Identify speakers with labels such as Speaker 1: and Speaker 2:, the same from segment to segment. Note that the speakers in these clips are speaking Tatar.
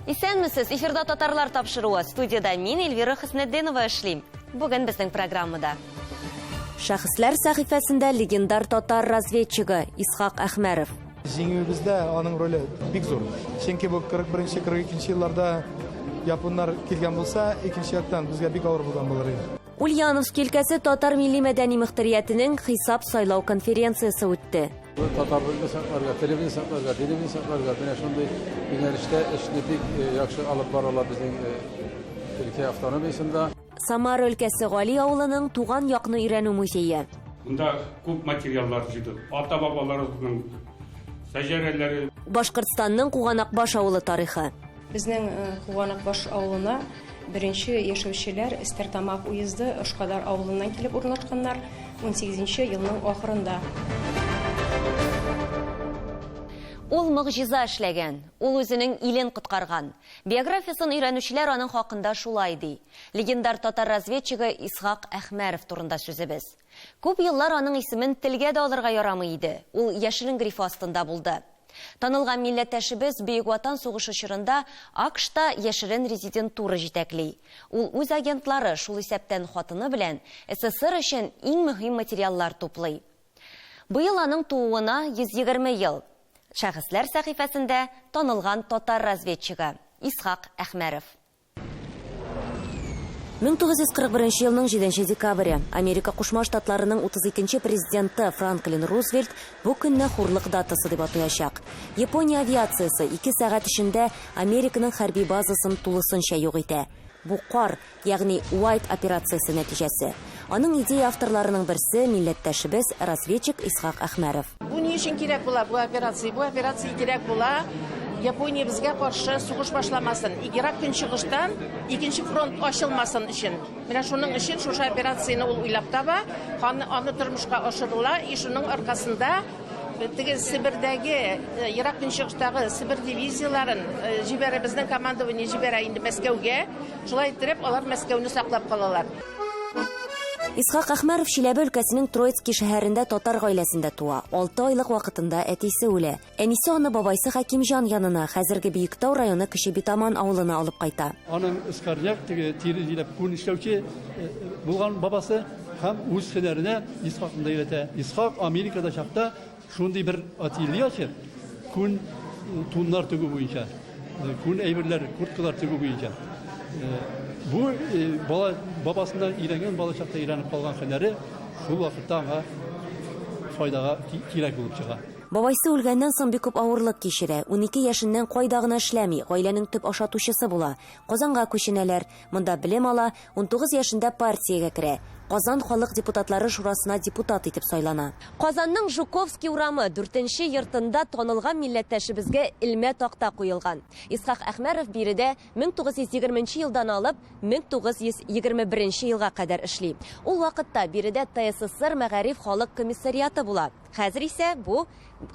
Speaker 1: Исәнмесез, эфирда Татарлар тапшыруы. Студияда мин Эльвира Хөснетдинова эшлим. Бүген безнең программада. Шәхесләр сәхифәсендә легендар татар разведчигы Исхак Әхмәров.
Speaker 2: Җиңүебездә аның роле бик зур. Чөнки бу 41-42 елларда японнар килгән булса, икенче яктан безгә бик авыр булган булыр иде.
Speaker 1: Ульяновск өлкәсе татар милли мәдәни мөхтәриятенең хисап сайлау конференциясе үтте.
Speaker 3: Татарлыкны сакларга, телебезне сакларга, динебезне сакларга, менә шундый юнәлештә эшне бик яхшы алып баралар безнең өлкә автономиясендә.
Speaker 1: Самара өлкәсе Гали авылының туган якны өйрәнү музее.
Speaker 4: Монда күп материаллар җыйдык. Ата-бабаларыбызның шәҗәрәләре.
Speaker 1: Башкортстанның Куганакбаш авылы тарихы.
Speaker 5: Безнең Куганакбаш авылына беренче яшәүчеләр Стәртамак уезды Ошкадар авылыннан килеп урнашканнар 18 елның ахырында.
Speaker 1: Ул могҗиза эшләгән, ул үзенең илен коткарган. Биографиясын өйрәнүчеләр аның хакында шулай ди. Легендар татар разведчигы Исхак Әхмәров турында сүзебез. Күп еллар аның исемен телгә дә алырга ярамый иде. Ул яшерен гриф астында булды. Танылган милләттәшебез Бөек Ватан сугышы чорында АКШта яшерен резидентура җитәкли. Ул үз агентлары, шул исәптән хатыны белән СССР өчен иң мөһим материаллар туплый. Быел аның тууына 120 ел. Шәхесләр сәхифәсендә танылган татар разведчигы Исхак Әхмәров. 1941 елның 7 декабре Америка Кушма Штатларының 32 президенты Франклин Рузвельт бу көнне хурлык датасы дип атаячак. Япония авиациясе 2 сәгать эчендә Американың хәрби базасын тулысынча юк итә. Бу кар, ягъни White операциясе нәтиҗәсе. Аның идея авторларының берсе милләттәшебез разведчик Исхак Әхмәров.
Speaker 6: Бу ни өчен кирәк була бу операция? Бу операция кирәк була Япония безгә каршы сугыш башламасын, Ерак Көнчыгыштан икенче фронт ачылмасын өчен. Менә шуның өчен шушы операцияне ул уйлап таба, аны тормышка ашырыла, и шуның аркасында теге Себердәге, Ерак Көнчыгыштагы Себер дивизияләрен җибәрә, безнең командование җибәрә инде Мәскәүгә. Шулай иттереп, алар Мәскәүне саклап калалар.
Speaker 1: Исхак Әхмәров Чиләбе өлкәсенең Троицкий шәһәрендә татар гаиләсендә туа. 6 айлык вакытында әтисе үлә. Әнисе аны бабайсы Хәкимҗан янына, хәзерге Биектау районы Кече Битаман авылына алып кайта.
Speaker 7: Аның скорняк теге тире җиләп күн эшләүче булган бабасы һәм үз һөнәренә Исхакны да өйрәтә. Исхак Америкада чакта шундый бер ателье ачып, күн туннар тегү буенча, күн әйберләр, курткалар тегү буенча. Бу бала бабасыннан өйрәнгән, бала чакта өйрәнеп калган һөнәре шул вакытта аңа файдага кирәк булып чыга.
Speaker 1: Бабайсы үлгәннән соң бик күп авырлык кичерә. 12 яшеннән кайда гына эшләми, гаиләнең төп ашатучысы була. Казанга күченәләр. Монда белем ала, 19 яшендә партиягә керә. Казан халык депутатлары шурасына депутат итеп сайлана. Казанның Жуковский урамы 4нче йортында танылган милләттәшебезгә элмә такта куелган. Исхак Әхмәров биредә 1920 елдан алып 1921 елга кадәр эшли. Ул вакытта биредә ТССР Мәгариф халык комиссариаты була. Хәзер исә бу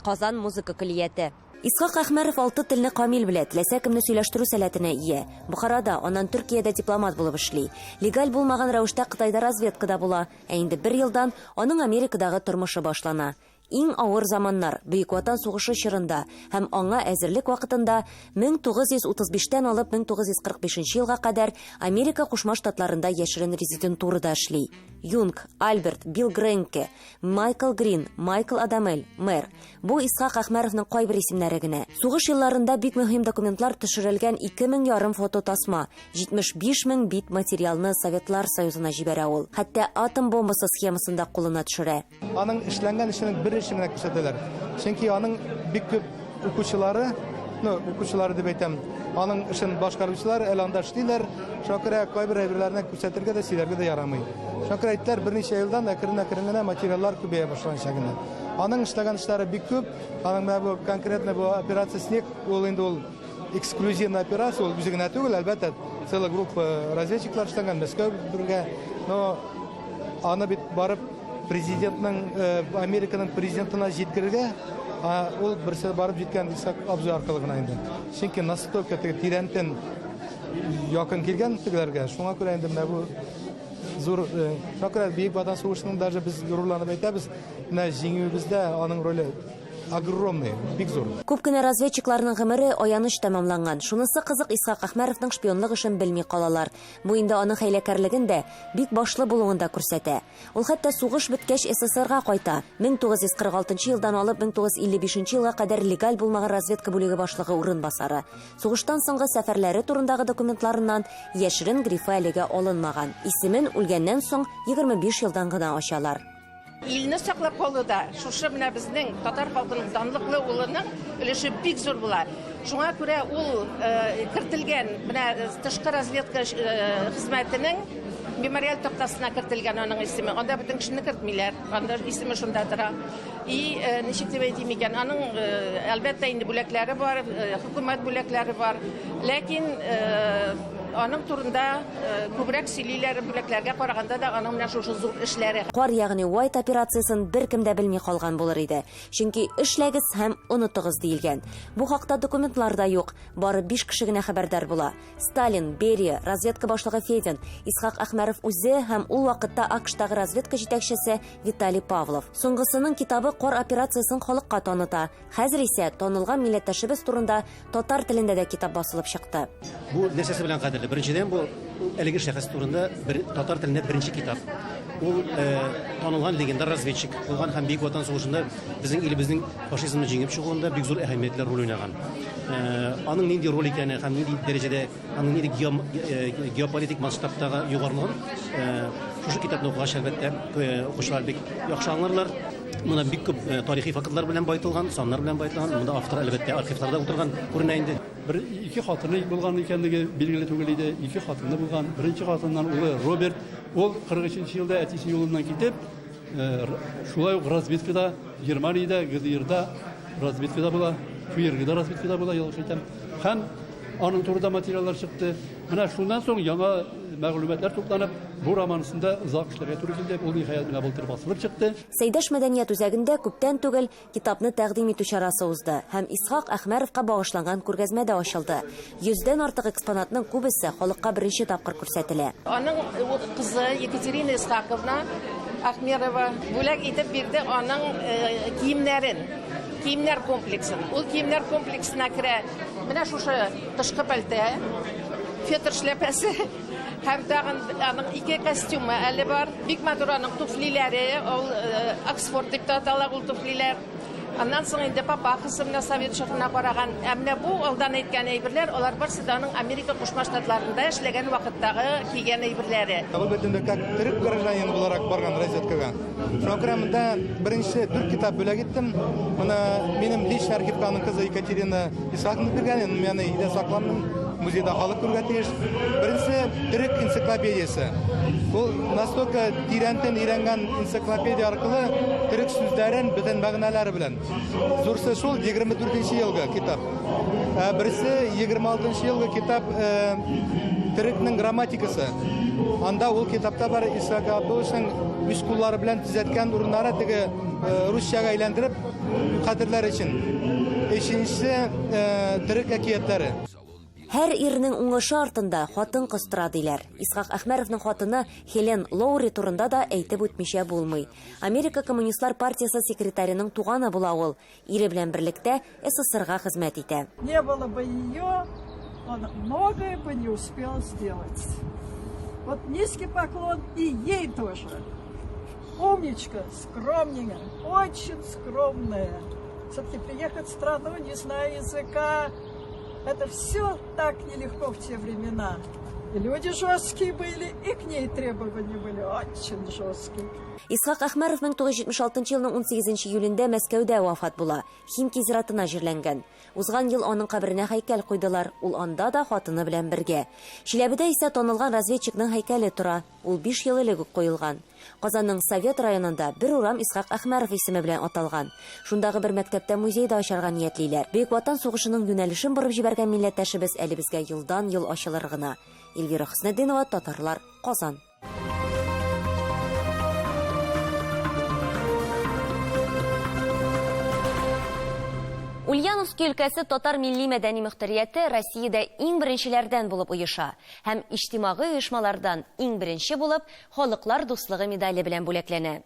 Speaker 1: Казан музыка көллияте. Исхак Әхмәров 6 телне камил белә, теләсә кемне сөйләштерү сәләтенә ия. Бухарада, аннан Төркиядә дипломат булып эшли. Легаль булмаган рәвештә Кытайда разведкада була, ә инде бер елдан аның Америкадагы тормышы башлана. Иң авыр заманнар Бөек Ватан сугышы чорында һәм аңа әзерлек вакытында 1935-тән алып 1945 елга кадәр Америка Кушма Штатларында яшерен резидентурада эшли. Юнг, Альберт, Билл Гренке, Майкл Грин, Майкл Адамель, мэр. Бу Исхак Әхмәровның кайбер исемнәре генә. Сугыш елларында бик мөһим документлар төшерелгән 2500 фототасма, 75 мең бит материалны Советлар Союзына җибәрә ул. Хәтта атом бомбасы схемасын да кулына төшерә.
Speaker 2: Аның эшләнгән эшенең бер эшен генә күрсәтәләр. Чөнки аның бик күп укучылары, ну, укучылары дип әйтәм, аның эшен башкаручылар әле анда эшлиләр. Шуңа күрә кайбер әйберләрне күрсәтергә дә, сөйләргә дә ярамый. Шуңа күрә әйттеләр, берничә елдан әкрен-әкрен генә материаллар күбәя башланчак инде. Аның эшләгән эшләре бик күп. Аның менә бу конкретно бу операция Снег, ул инде ул эксклюзивный операция, ул үзе генә түгел, әлбәттә, целая группа разведчиклар эшләгән, Мәскәү бергә. Но аны бит барып президентның, Американың президентына җиткерергә, ул берсе барып җиткән Исхак абзый аркылы гына инде. Чөнки настолько теге тирәнтен якын килгән тегеләргә, шуңа күрә инде менә бу зур, шуңа күрә Бөек Ватан сугышының даже без горурланып әйтәбез, менә җиңүебездә аның роле огромный, бик зур.
Speaker 1: Күп кенә разведчикларның гомере аяныч тәмамланган. Шунысы кызык, Исхак Әхмәровның шпионлык эшен белми калалар. Бу инде аның хәйләкәрлеген дә, бик башлы булуын да күрсәтә. Ул хәтта сугыш беткәч СССРга кайта. 1946 елдан алып 1955 елга кадәр легаль булмаган разведка бүлеге башлыгы урынбасары. Сугыштан соңгы сәфәрләре турындагы документларыннан яшерен грифы әлегә алынмаган. Исемен үлгәннән соң 25 елдан гына ачалар.
Speaker 6: Илне саклап калуда шушы менә безнең татар халкының данлыклы улының өлеше бик зур була. Шуңа күрә ул кертелгән менә тышкы разведка хезмәтенең мемориаль тактасына кертелгән аның исеме. Анда бөтен кешене кертмиләр. Анда исеме шунда тора. И ничек дип әйтим икән, аның әлбәттә инде бүләкләре бар, хөкүмәт бүләкләре бар. Ләкин аның турында күбрәк сөйлиләр, бүләкләргә караганда да аның менә шушы зур эшләре.
Speaker 1: Кар, ягъни White операциясен беркем дә белми калган булыр иде. Чөнки эшләгез һәм онытыгыз диелгән. Бу хакта документлар да юк. Бары 5 кеше генә хәбәрдар була. Сталин, Берия, разведка башлыгы Федин, Исхак Әхмәров үзе һәм ул вакытта АКШтагы разведка җитәкчесе Виталий Павлов. Соңгысының китабы Кар операциясен халыкка таныта. Хәзер исә танылган милләттәшебез турында татар телендә дә китап басылып чыкты.
Speaker 8: Бу нәрсәсе белән кадерле? Беренчедән, бу әлеге шәхес турында бер татар телендә беренче китап. Ул танылган легендар разведчик булган һәм Бөек Ватан сугышында безнең илебезнең фашизмны җиңеп чыгуында бик зур әһәмиятле роль уйнаган. Аның нинди роль икәне һәм нинди дәрәҗәдә, аның нинди геополитик масштабтагы югарылыгын шушы китапны укыгач, әлбәттә, укучылар бик яхшы аңларлар. Монда бик күп тарихи фактлар белән баетылган, саннар белән баетылган. Монда автор, әлбәттә, архивларда утырган күренә инде.
Speaker 7: Бер ике хатыны булган икәнлеге билгеле түгел иде. Ике хатыны булган. Беренче хатыннан улы Роберт, ул 43 елда әтисе юлыннан китеп, шулай ук разведкада, Германиядә, ГДРда разведкада була, ФРГда разведкада була, ялгыш әйтәм. Һәм аның турында материаллар чыкты. Менә шуннан соң яңа мәгълүматлар тупланып, бу романысында озак эшләргә туры килде. Ул ниһаять менә былтыр басылып чыкты.
Speaker 1: Сәйдәш мәдәният үзәгендә күптән түгел китапны тәкъдим итү чарасы узды һәм Исхак Әхмәровка багышланган күргәзмә дә ачылды. Йөздән артык экспонатның күбесе халыкка беренче тапкыр күрсәтелә.
Speaker 6: Аның кызы Екатерина Исхаковна Ахмерова бүләк итеп бирде аның киемнәрен, киемнәр комплексын. Ул киемнәр комплексына керә менә шушы тышкы пәлтә, фетр шляпәсе һәм тагын аның ике костюмы әле бар. Бик матур аның туфлиләре, ул Оксфорд дип тә атала ул туфлиләр. Аннан соң инде папахасы менә совет чорына караган. Ә менә бу алдан әйткән әйберләр, алар барсы да аның Америка Кушма Штатларында эшләгән вакыттагы кигән әйберләре.
Speaker 2: Ул бит инде как төрек гражданины буларак барган разведкага. Шуңа күрә монда беренче 4 китап бүләк иттем. Моны минем личный архивка аның кызы Екатерина Исхаковна биргән, инде мин аны өйдә сакламыйм, музейда халык күрергә тиеш. Беренче төрек энциклопедиясе. Ул настолько тирәнтен өйрәнгән энциклопедия аркылы төрек сүзләрен бөтен мәгънәләре белән. Зурсы шул 24 елгы китап. Берсе 26 елгы китап, төрекнең грамматикасы. Анда ул китапта бар Исхак Абдулловичның үз куллары белән төзәткән урыннары теге русчага әйләндереп хәтерләр өчен. Өченчесе төрек әкиятләре.
Speaker 1: Һәр ирнең уңышы артында хатын-кыз тора диләр. Исхак Әхмәровның хатыны Хелен Лоури турында да әйтеп үтмичә булмый. Америка Коммунистлар партиясе секретареның туганы була ул. Ире белән берлектә СССРга хезмәт итә.
Speaker 9: Не было бы ее, он многое бы не успел сделать. Вот низкий поклон и ей тоже. Умничка, скромненькая, очень скромная. Все-таки приехать в страну, не зная языка, это все так нелегко в те времена. И люди жесткие были, и к ней требования были очень жесткие.
Speaker 1: Исхак Әхмәров 1976 елның 18 июлендә Мәскәүдә вафат була. Химки зиратына җирләнгән. Узган ел аның каберенә һәйкәл куйдылар. Ул анда да хатыны белән бергә. Чиләбедә исә танылган разведчикның һәйкәле тора. Ул 5 ел элек үк куелган. Казанның Совет районында бер урам Исхак Әхмәров исеме белән аталган. Шундагы бер мәктәптә музей да ачарга ниятлиләр. Бөек Ватан сугышының юнәлешен борып җибәргән милләттәшебез әле безгә елдан-ел ачылыр гына. Эльвира Хөснетдинова, Татарлар, Казан. Ульяновск өлкәсе татар милли мәдәни мөхтәрияте Россиядә иң беренчеләрдән булып оеша һәм иҗтимагый оешмалардан иң беренче булып Халыклар дуслыгы медале белән бүләкләнә.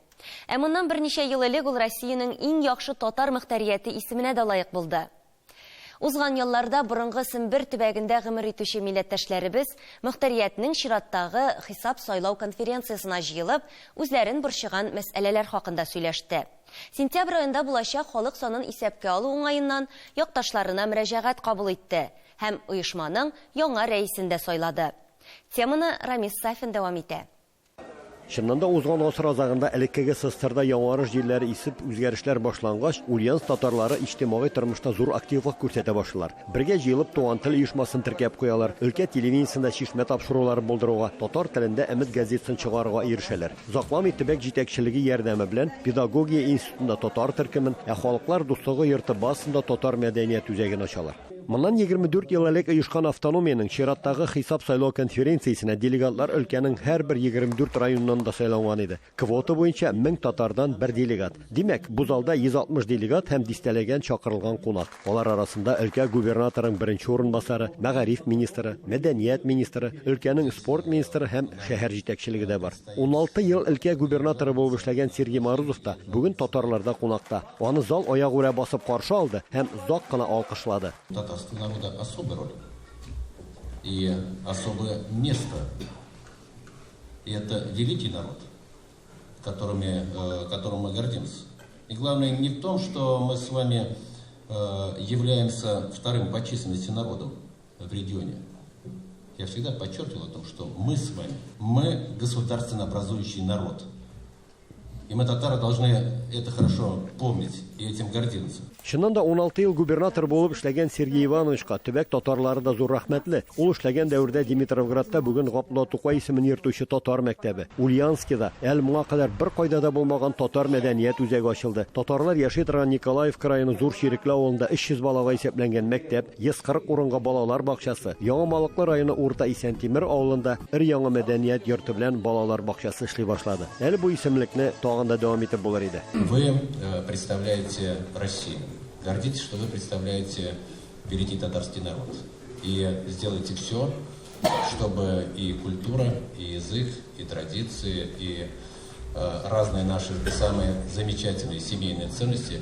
Speaker 1: Ә моннан берничә ел элек ул Россиянең иң яхшы татар мөхтәрияте исеменә дә лаек булды. Узган елларда борынгы Сембер төбәгендә гомер итүче милләттәшләребез мөхтәриятнең чираттагы хисап-сайлау конференциясенә җыелып, үзләрен борчыган мәсьәләләр хакында сөйләште. Сентябрь аенда булачак халык санын исәпкә алу уңаеннан якташларына мөрәҗәгать кабул итте һәм оешманың яңа рәисен дә сайлады. Теманы Рамис Сафин дәвам итә.
Speaker 10: Чыннан да узган гасыр азагында элеккеге СССРда яңарыш җилләре исеп, үзгәрешләр башлангач, Ульяновск татарлары иҗтимагый тормышта зур активлык күрсәтә башлыйлар. Бергә җыелып Туган тел оешмасын теркәп куялар, өлкә телевидениесендә чишмә тапшырулары булдыруга, татар телендә Өмет газетасын чыгаруга ирешәләр. Озакламый төбәк җитәкчелеге ярдәме белән педагогия институтында татар төркемен, ә Халыклар дуслыгы йорты базасында татар мәдәният үзәген ачалар. Моннан 24 ел элек оешкан автономиянең чираттагы хисап-сайлау конференциясенә делегатлар өлкәнең һәрбер 24 районыннан да сайланган иде. Квота буенча 1000 татардан бер делегат. Димәк, бу залда 160 делегат һәм дистәләгән чакырылган кунак. Алар арасында өлкә губернаторының беренче урынбасары, мәгариф министры, мәдәният министры, өлкәнең спорт министры һәм шәһәр җитәкчелеге дә бар. 16 ел өлкә губернаторы булып эшләгән Сергей Морозов та бүген татарларда кунакта. Аны зал аягүрә басып каршы алды һәм озак кына алкышлады.
Speaker 11: Татарского народа особая роль и особое место. И это великий народ, которым мы гордимся. И главное не в том, что мы с вами являемся вторым по численности народом в регионе. Я всегда подчеркивал о том, что мы с вами, мы государственно образующий народ. И мы, татары, должны это хорошо помнить и этим гордиться.
Speaker 10: Чыннан да 16 ел губернатор булып эшләгән Сергей Ивановичка төбәк татарлары да зур рәхмәтле. Ул эшләгән дәвердә Димитровградта бүген Габдулла Тукай исемен йөртүче татар мәктәбе, Ульяновскида әле моңа кадәр бер кайда да булмаган татар мәдәният үзәге ачылды. Татарлар яши торган Николаевка районы Зур Чирекле авылында 300 балага исәпләнгән мәктәп, 140 урынга балалар бакчасы, Яңа Малыклы районы Урта Исәнтимер авылында өр-яңа мәдәният йорты белән балалар бакчасы эшли башлады. Әле бу исемлекне тагын да дәвам итеп булыр иде.
Speaker 11: Вы представляете Россию. Гордитесь, что вы представляете великий татарский народ. И сделайте все, чтобы и культура, и язык, и традиции, и разные наши самые замечательные семейные ценности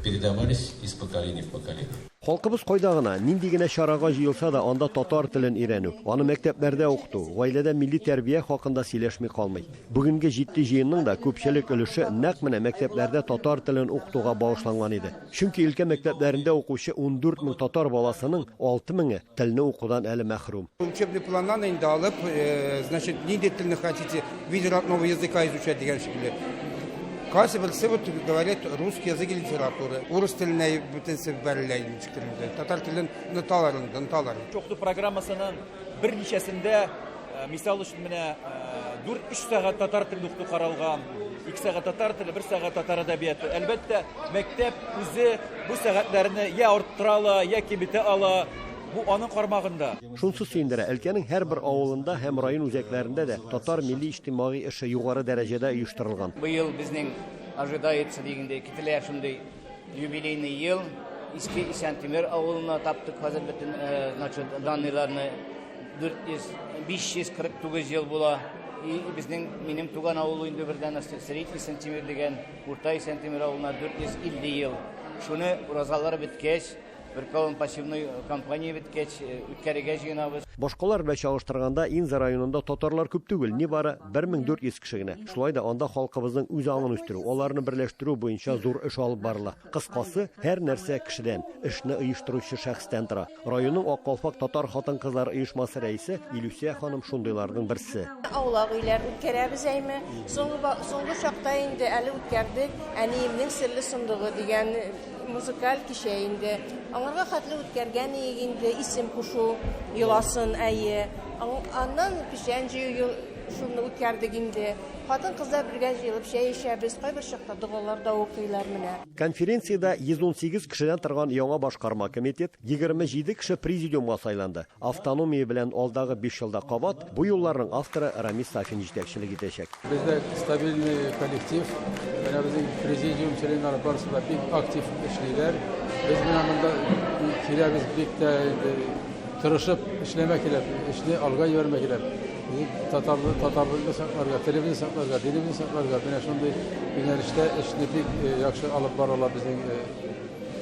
Speaker 11: передавались из поколения в поколение.
Speaker 10: Халкыбыз кайда гына, нинди генә чарага җыелса да, анда татар телен өйрәнү, аны мәктәпләрдә укыту, гаиләдә милли тәрбия хакында сөйләшми калмый. Бүгенге җитди җыенның да күпчелек өлеше нәкъ менә мәктәпләрдә татар телен укытуга багышланган иде. Чөнки өлкә мәктәпләрендә укучы 14 мең татар баласының 6 меңе телне укудан әле мәхрүм.
Speaker 12: Учебный планнан инде алып, значит, нинди телне хотите в виде родного языка изучать дигән шикелле. Кайсы берсе вот говорит русский язык и литература. Урыс теленә бөтенесе бәрелә ничектер инде. Татар телен оныталар инде, оныталар.
Speaker 13: Укыту программасының берничәсендә, мисал өчен менә 4-3 сәгать татар телен укыту каралган, 2 сәгать татар теле, 1 сәгать татар әдәбияты. Әлбәттә, мәктәп үзе бу сәгатьләрне я арттыра ала, я киметә ала. Бу аның кармагында.
Speaker 10: Шунсы сөендерә, өлкәнең һәрбер авылында һәм район үзәкләрендә дә татар милли иҗтимагый эше югары дәрәҗәдә оештырылган.
Speaker 14: Быел безнең ожидается дигәндәй көтелә шундый юбилейный ел. Иске Исәнтимер авылына таптык хәзер бөтен, значит, данныйларны 400 549 ел була. И безнең минем туган авыл инде бердән Средний Исәнтимер дигән Урта Исәнтимер авылына 450 ел. Шуны уразалар беткәч, бер кавым посевной кампания беткәч, үткәрергә җыенабыз.
Speaker 10: Башкалар белән чагыштырганда Инза районында татарлар күп түгел, нибары 1400 кеше генә. Шулай да анда халкыбызның үз аңын үстерү, аларны берләштерү буенча зур эш алып барыла. Кыскасы, һәр нәрсә кешедән, эшне оештыручы шәхестән тора. Районның Ак калфак татар хатын-кызлар оешмасы рәисе Илүсә ханым шундыйларның берсе.
Speaker 6: Аулак өйләр үткәрәбез әйме. Соңгы чакта инде әле үткәрдек Әниемнең серле сандыгы дигән музыкаль кичә инде. Аңарга хәтле үткәргән идек инде исем кушу йоласын әйе. Аннан печән җыю шуны үткәрдек инде. Хатын-кызлар бергә җыелып чәй эчәбез, кайбер чакта догалар да укыйлар менә.
Speaker 10: Конференциядә 118 кешедән торган яңа башкарма комитет 27 кеше президиумга сайланды. Автономия белән алдагы 5 елда кабат бу юлларның авторы Рамис Сафин җитәкчелек итәчәк.
Speaker 3: Бездә стабильный коллектив, менә безнең президиум членнары барысы да бик актив эшлиләр. Без менә монда киләбез бик тә инде тырышып эшләмә килеп, эшне алга җибәрмә килеп. Татарлы, татарлыкны сакларга, телебезне сакларга, динебезне сакларга, менә шундый юнәлештә эшне бик яхшы алып баралар безнең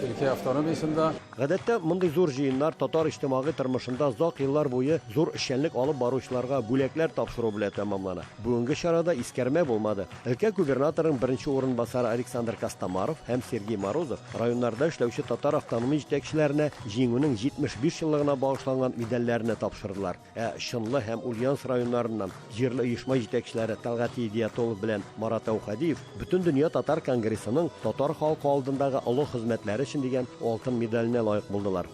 Speaker 3: өлкә автономиясендә.
Speaker 10: Гадәттә, мондый зур җыеннар татар иҗтимагый тормышында озак еллар буе зур эшчәнлек алып баручыларга бүләкләр тапшыру белән тәмамлана. Бүгенге чарада искәрмә булмады. Өлкә губернаторының беренче урынбасары Александр Костомаров һәм Сергей Морозов районнарда эшләүче татар автономия җитәкчеләренә Җиңүнең 75 еллыгына багышланган медальләрне тапшырдылар. Ә Чынлы һәм Ульяновск районнарыннан җирле оешма җитәкчеләре Тәлгать Идиятуллов белән Марат Әүхәдиев Бөтендөнья татар конгрессының Татар халкы алдындагы олы хезмәтләре өчен дигән алтын медаленә лаек булдылар.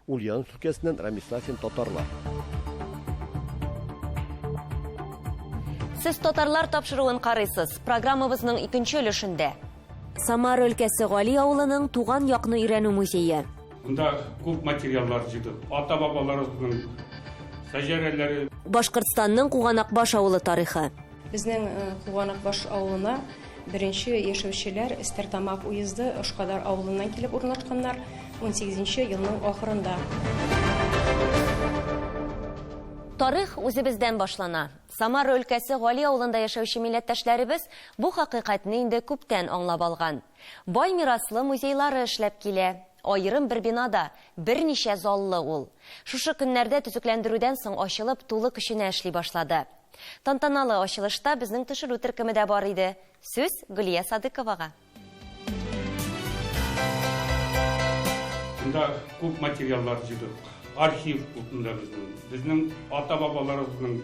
Speaker 10: Ульяновск өлкәсеннән Рамис Сафин, Татарлар.
Speaker 15: Сез Татарлар тапшыруын карыйсыз. Программабызның икенче өлешендә.
Speaker 1: Самара өлкәсе Гали авылының туган якны өйрәнү музее.
Speaker 4: Монда күп материаллар җыйдык. Ата-бабаларыбызның шәҗәрәләре.
Speaker 1: Башкортстанның Куганакбаш авылы тарихы.
Speaker 5: Безнең Куганакбаш авылына беренче яшәүчеләр Стәртамак уезды Ошкадар авылыннан килеп урнашканнар унсигезенче елның ахырында.
Speaker 15: Тарих үзебездән башлана. Самара өлкәсе Гали авылында яшәүче милләттәшләребез бу хакыйкатьне инде күптән аңлап алган. Бай мираслы музейлары эшләп килә. Аерым бер бинада, берничә заллы ул. Шушы көннәрдә төзекләндерүдән соң ачылып, тулы көченә эшли башлады. Тантаналы ачылышта безнең төшерү төркеме дә бар иде. Сүз Гөлия Садыковага.
Speaker 4: Монда күп материаллар җыйдык. Архив күп монда безнең. Безнең ата-бабаларыбызның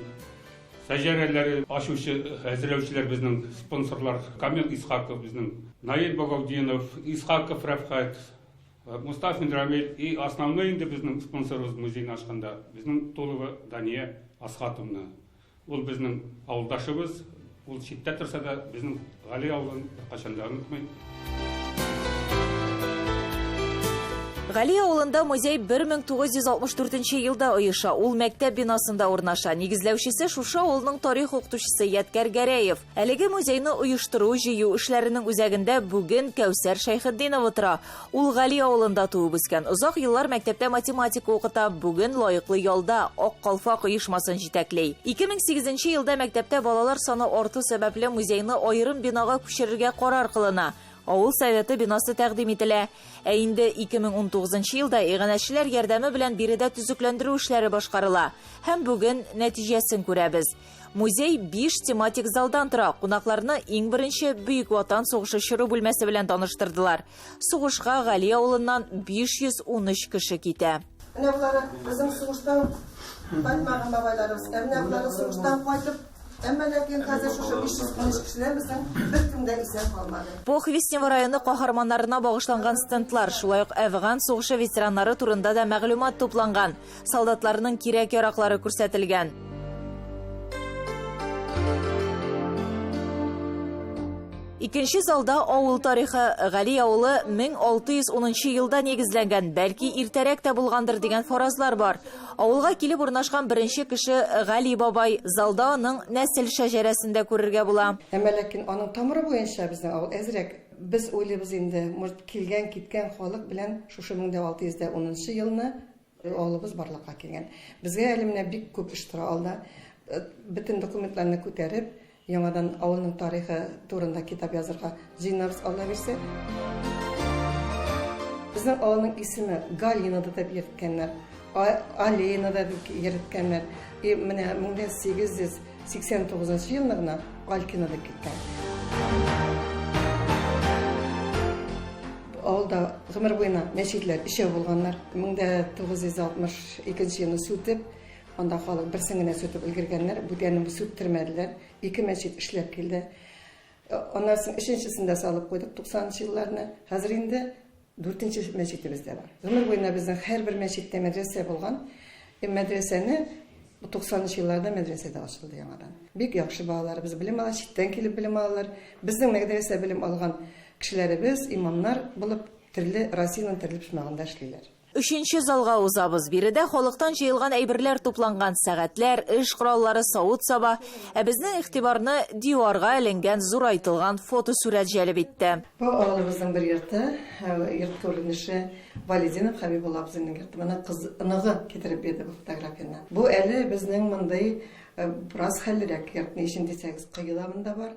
Speaker 4: шәҗәрәләре ачучы, әзерләүчеләр безнең спонсорлар Камил Исхаков безнең, Наил Багаутдинов, Исхаков Рәфхәт, Мустафин Рамил и основной инде безнең спонсорыбыз музейны ачканда безнең Тулова Дания Асхатовна. Ул безнең авылдашыбыз, ул читтә торса да безнең Гали авылын беркайчан да онытмый.
Speaker 16: Гали авылында музей 1964 елда оеша. Ул мәктәп бинасында урнаша. Нигезләүчесе шушы авылның тарих укытучысы Ядкәр Гәрәев. Әлеге музейны оештыру, җыю эшләренең үзәгендә бүген Кәүсәр Шәйхетдинова тора. Ул Гали авылында туып үскән. Озак еллар мәктәптә математика укыта, бүген лаеклы ялда, Ак калфак оешмасын җитәкли. 2008 елда мәктәптә балалар саны арту сәбәпле музейны аерым бинага күчерергә карар кылына. Авыл советы бинасы тәкъдим ителә. Ә инде 2019 елда иганәчеләр ярдәме белән биредә төзекләндерү эшләре башкарыла. Һәм бүген нәтиҗәсен күрәбез. Музей 5 тематик залдан тора. Кунакларны иң беренче Бөек Ватан сугышы чоры бүлмәсе белән таныштырдылар. Сугышка Гали авылыннан 513 кеше китә.
Speaker 17: Менә болары безнең сугыштан кайтмаган бабайларыбыз. Ә менә болары сугыштан кайтып, әмма ләкин хәзер шушы 513 кешедән безнең беркем дә исән калмады.
Speaker 16: Похвистнево районы каһарманнарына багышланган стендлар, шулай ук Әфган сугышы ветераннары турында да мәгълүмат тупланган. Солдатларның кирәк-яраклары күрсәтелгән. Икенче залда авыл тарихы. Гали авылы 1610 елда нигезләнгән, бәлки иртәрәк тә булгандыр дигән фаразлар бар. Авылга килеп урнашкан беренче кеше Гали бабай. Залда аның нәсел шәҗәрәсен дә күрергә була.
Speaker 17: Әмма ләкин аның тамыры буенча безнең авыл әзрәк. Без уйлыйбыз инде, может, килгән-киткән халык белән шушы 1610 елны авылыбыз барлыкка килгән. Безгә әле менә бик күп эш тора алда. Бөтен документларны күтәреп, яңадан авылның тарихы турында китап язырга җыенабыз, Алла бирсә. Безнең авылның исеме Галина да дип йөрткәннәр, Алина да дип йөрткәннәр. И менә 1889 елны гына Алькина дип киткән. Авылда гомер буена мәчетләр өчәү булганнар. 1962 елны сүтеп, анда халык берсен генә сүтеп өлгергәннәр, бүтәнен сүттермәделәр. Ике мәчет эшләп килде. Аннан соң өченчесен дә салып куйдык туксанынчы елларны. Хәзер инде дүртенче мәчетебез дә бар. Гомер буена безнең һәрбер мәчеттә мәдрәсә булган. Мәдрәсәне туксанынчы елларда мәдрәсә дә ачылды яңадан. Бик яхшы балаларыбыз белем ала, читтән килеп белем алалар. Безнең мәдрәсә белем алган кешеләребез имамнар булып төрле Россиянең төрле почмагында эшлиләр.
Speaker 16: Өченче залга узабыз. Биредә халыктан җыелган әйберләр тупланган, сәгатьләр, эш кораллары, савыт-саба. Ә безнең игътибарны диварга эленгән зурайтылган фотосурәт җәлеп итте.
Speaker 17: Бу авылыбызның бер йорты, йорт күренеше, Валидинов Хәбибулла абзыйның йорты. Моны кыз, оныгы китереп бирде бу фотографияне. Бу әле безнең мондый бераз хәллерәк йорт. Ни өчен дисәгез, кое да монда бар.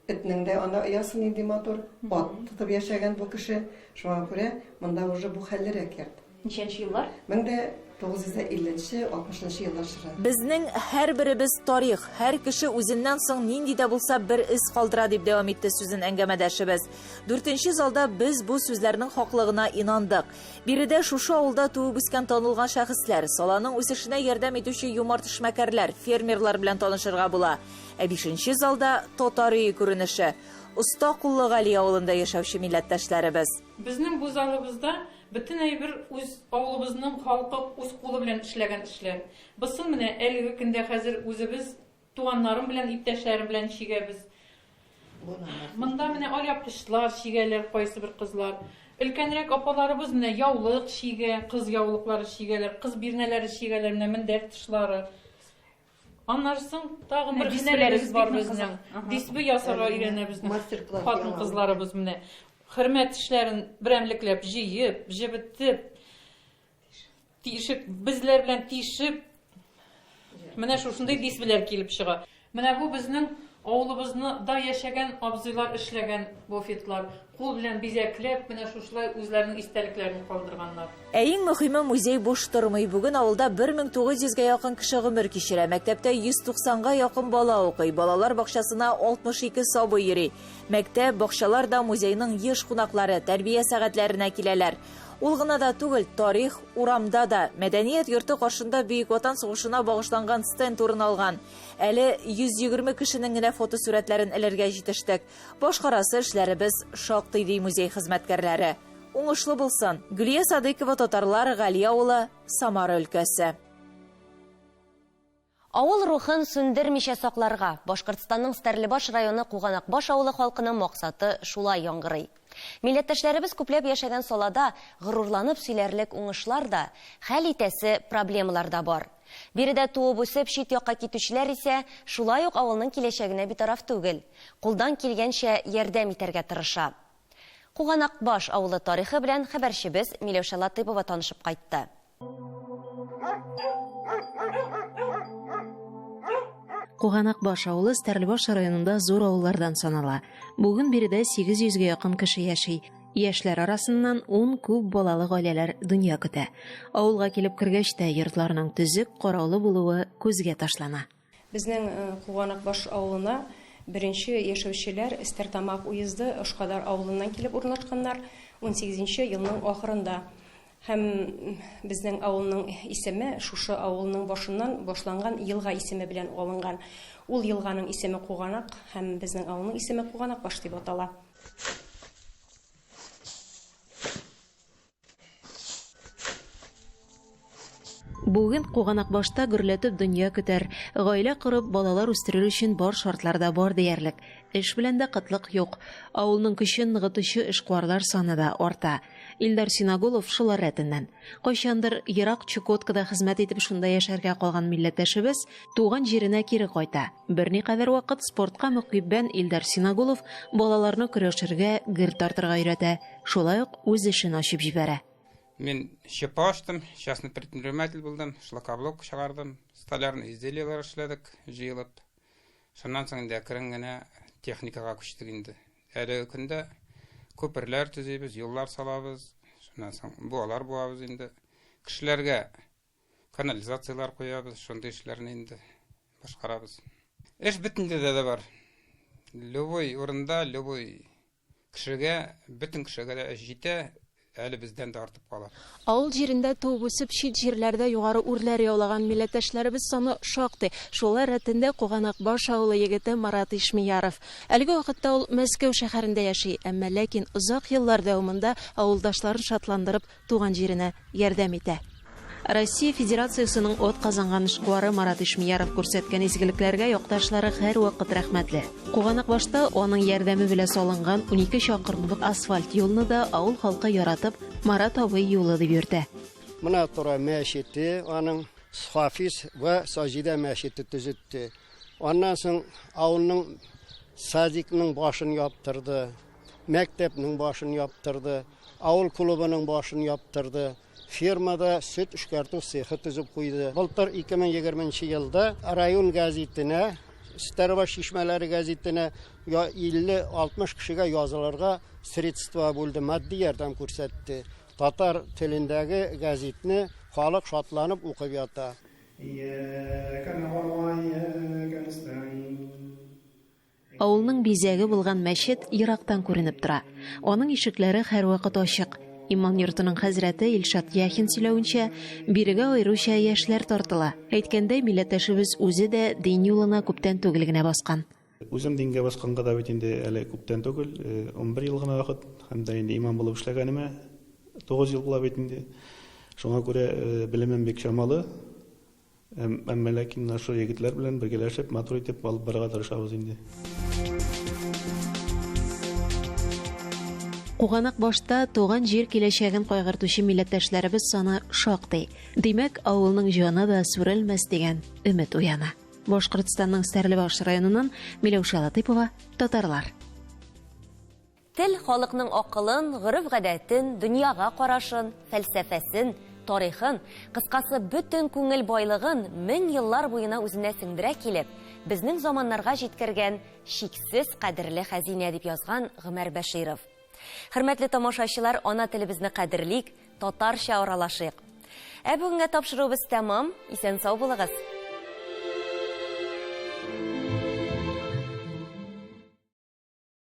Speaker 17: Этнең дә анда оясы нинди матур. Ат тотып яшәгән бу кеше. Шуңа күрә монда уже бу хәллерәк йорт.
Speaker 5: Ничәнче еллар?
Speaker 17: 1950 нче, 60 нчы еллар чоры.
Speaker 16: Безнең һәрберебез тарих, һәр кеше үзеннән соң нинди дә булса бер эз калдыра, дип дәвам итте сүзен әңгәмәдәшебез. Дүртенче залда без бу сүзләрнең хаклыгына инандык. Биредә шушы авылда туып үскән танылган шәхесләр, саланың үсешенә ярдәм итүче юмарт эшмәкәрләр, фермерлар белән танышырга була. Ә бишенче залда татар өе күренеше. Оста куллы Гали авылында яшәүче милләттәшләребез.
Speaker 18: Безнең бу залыбызда бөтен әйбер үз авылыбызның халкы үз кулы белән эшләгән эшләр. Бысын менә әлеге көндә хәзер үзебез туганнарым белән, иптәшләрем белән чигәбез. Монда менә алъяпкычлар чигәләр кайсыбер кызлар. Өлкәнрәк апаларыбыз менә яулык чигә, кыз яулыклары чигәләр, кыз бирнәләре чигәләр, менә мендәр тышлары. Аннан соң тагын бер дисбеләребез бар безнең. Дисбе ясарга өйрәнә безнең хатын-кызларыбыз менә. Хөрмә тешләрен берәмлекләп җыеп, җебетеп, тишеп, безләр белән тишеп, менә шушындый дисбеләр килеп чыга. Менә бу безнең авылыбызны да яшәгән абзыйлар эшләгән буфетлар. Кул белән бизәкләп, менә шушылай үзләренең истәлекләрен калдырганнар.
Speaker 16: Ә иң мөхиме, музей буш тормый. Бүген авылда 1900 гә якын кеше гомер кичерә. Мәктәптә 190 га якын бала укый. Балалар бакчасына 62 сабый йөри. Мәктәп, бакчалар да музейның еш кунаклары, тәрбия сәгатьләренә киләләр. Ул гына да түгел, тарих урамда да. Мәдәният йорты каршында Бөек Ватан сугышына багышланган стенд урын алган. Әле 120 кешенең генә фотосурәтләрен элергә җитештек. Башкарасы эшләребез шактый, ди музей хезмәткәрләре. Уңышлы булсын! Гөлия Садыйкова, Татарлар, Гали авылы, Самара өлкәсе.
Speaker 15: Авыл рухын сүндермичә сакларга, Башкортстанның Стәрлебаш районы Куганакбаш авылы халкының максаты шулай яңгырый. Милләттәшләребез күпләп яшәгән салада горурланып сөйләрлек уңышлар да, хәл итәсе проблемалар да бар. Биредә туып-үсеп чит якка китүчеләр исә шулай ук авылның киләчәгенә битараф түгел, кулдан килгәнчә ярдәм итәргә тырыша. Куганакбаш авылы тарихы белән хәбәрчебез Миләүшә Латыйпова танышып кайтты.
Speaker 19: Куганакбаш авылы Стәрлебаш районында зур авыллардан санала. Бүген биредә 800 гә якын кеше яши. Яшьләр арасыннан ун күп балалы гаиләләр дөнья көтә. Авылга килеп кергәч тә йортларның төзек, караулы булуы күзгә ташлана.
Speaker 5: Безнең Куганакбаш авылына беренче яшәүчеләр Стәртамак уезды Ошкадар авылыннан килеп урнашканнар унсигезенче елның ахырында. Һәм безнең авылның исеме шушы авылның башыннан башланган елга исеме белән алынган. Ул елганың исеме Куганак һәм безнең авылның исеме Куганакбаш дип атала.
Speaker 19: Бүген Куганакбашта гөрләтеп дөнья көтәр, гаилә корып, балалар үстерер өчен бар шартлар да бар диярлек. Эш белән дә кытлык юк. Авылның көчен ныгытучы эшкуарлар саны да арта. Илдар Синагулов шулар рәтеннән. Кайчандыр ерак Чукоткада хезмәт итеп шунда яшәргә калган милләттәшебез туган җиренә кире кайта. Берникадәр вакыт спортка мөкиббән Илдар Синагулов балаларны көрәшергә, гер тартырга өйрәтә, шулай ук үз эшен ачып җибәрә.
Speaker 20: Мин ЧП ачтым, частный предприниматель булдым, шлакоблок чыгардым, столярный изделиеләр эшләдек җыелып. Шуннан соң инде әкрен генә техникага күчтек инде. Әлеге көндә күперләр төзибез, юллар салабыз, шуннан соң буалар буабыз инде. Кешеләргә канализацияләр куябыз, шундый эшләрне инде башкарабыз. Эш бөтен җирдә дә бар. Любой урында, любой кешегә, бөтен кешегә дә эш җитә, әле бездән дә артып кала.
Speaker 21: Авыл җирендә туып-үсеп, чит җирләрдә югары үрләр яулаган милләттәшләребез саны шактый. Шулар рәтендә Куганакбаш авылы егете Марат Ишмияров. Әлеге вакытта ул Мәскәү шәһәрендә яши, әмма ләкин озак еллар дәвамында авылдашларын шатландырып, туган җиренә ярдәм итә.
Speaker 19: Россия Федерациясенең атказанган эшкуары Марат Ишмияров күрсәткән изгелекләргә якташлары һәрвакыт рәхмәтле. Куганакбашта аның ярдәме белән салынган 12 чакрымлык асфальт юлны да авыл халкы яратып Марат абый юлы дип йөртә.
Speaker 8: Менә тора мәчете аның, Хафиз вә Саҗидә мәчете төзетте. Аннан соң авылның садикның башын яптырды, мәктәпнең башын яптырды, авыл клубының башын яптырды. Фермада сөт эшкәртү цехы төзеп куйды. Былтыр 2020 нче елда район гәзитенә, Стәрбаш чишмәләре гәзитенә 50-60 кешегә язылырга средства бүлде, матди ярдәм күрсәтте. Татар телендәге гәзитне халык шатланып укып ята.
Speaker 19: Авылның бизәге булган мәчет ерактан күренеп тора. Аның ишекләре һәрвакыт ачык. Иман йортының хәзрәте Илшат Яхин сөйләвенчә, бирегә аеруча яшьләр тартыла. Әйткәндәй, милләттәшебез үзе дә дин юлына күптән түгел генә баскан.
Speaker 22: Үзем дингә басканга да бит инде әле күптән түгел, 11 ел гына вакыт, һәм дә инде имам булып эшләгәнемә 9 ел була бит инде. Шуңа күрә белемем бик чамалы. Әмма ләкин менә шул егетләр белән бергәләшеп, матур итеп алып барырга тырышабыз инде.
Speaker 19: Куганакбашта туган җир киләчәген кайгыртучы милләттәшләребез саны шактый. Димәк, авылның җаны да сүрелмәс дигән өмет уяна. Башкортстанның Стәрлебаш районыннан Миләүшә Латыйпова, Татарлар.
Speaker 15: Тел халыкның акылын, гореф-гадәтен, дөньяга карашын, фәлсәфәсен, тарихын, кыскасы, бөтен күңел байлыгын мең еллар буена үзенә сеңдерә килеп, безнең заманнарга җиткергән чиксез кадерле хәзинә, дип язган Гомәр Бәширов. Хөрмәтле тамашачылар, ана телебезне кадерлик, татарча аралашыйк. Ә бүгенгә тапшыруыбыз тәмам. Исән-сау булыгыз.